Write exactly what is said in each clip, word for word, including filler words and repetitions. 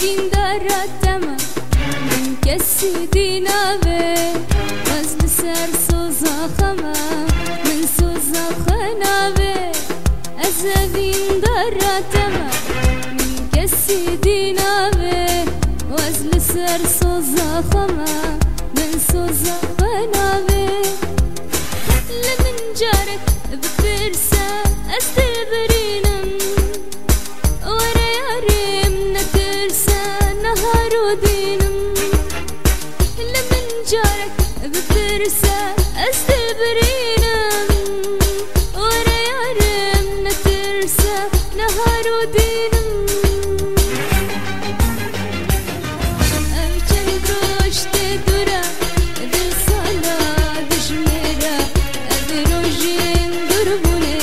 Vîndara te me, min kesî dî nabe, ez li ser soza xwe me, min soza xwe nabe. Ez ê vîndara te me, min kesî dî nabe, ez li ser soza xwe me, min soza xwe nabe. Li min carek bipirse, ez dê birînim. Were yarê min, netirse, niha rûdînim. Li min carek bipirse, ez dê birînim. Were yarê min, netirse, niha rûdînim. Ev çend roj tê dûr e, dil sala dijmêr e. Ev rojên dûrbûnê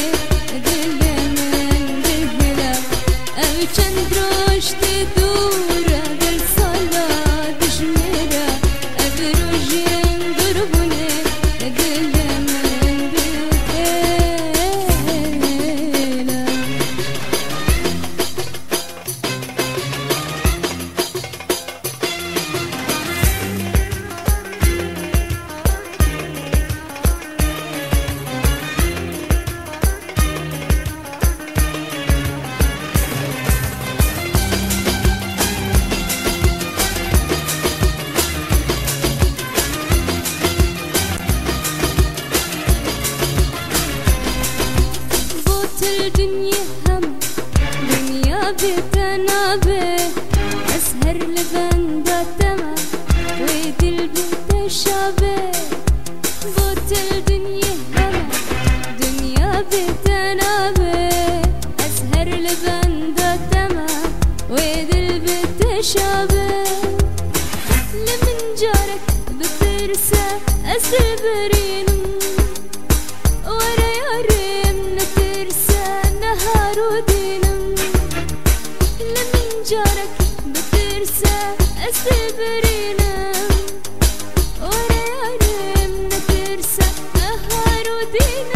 dilê min dihile. Ev çend roj tê dûr e, dil sala dijmêr e. Ev rojên dûrbûnê dilê min dihile. Botil dinyê hem, dinya bê te nabe. Ez her li benda te me, wê dil bi te şabe. Botil dinyê hem, dinya bê te nabe. Ez her li benda te me, wê dil bi te şabe. Li min carek bipirse, ez dê birînim. Were yarê min, netirse, niha rûdînim. Li min carek bipirse, ez dê birînim. Were yarê min, netirse, niha rûdînim.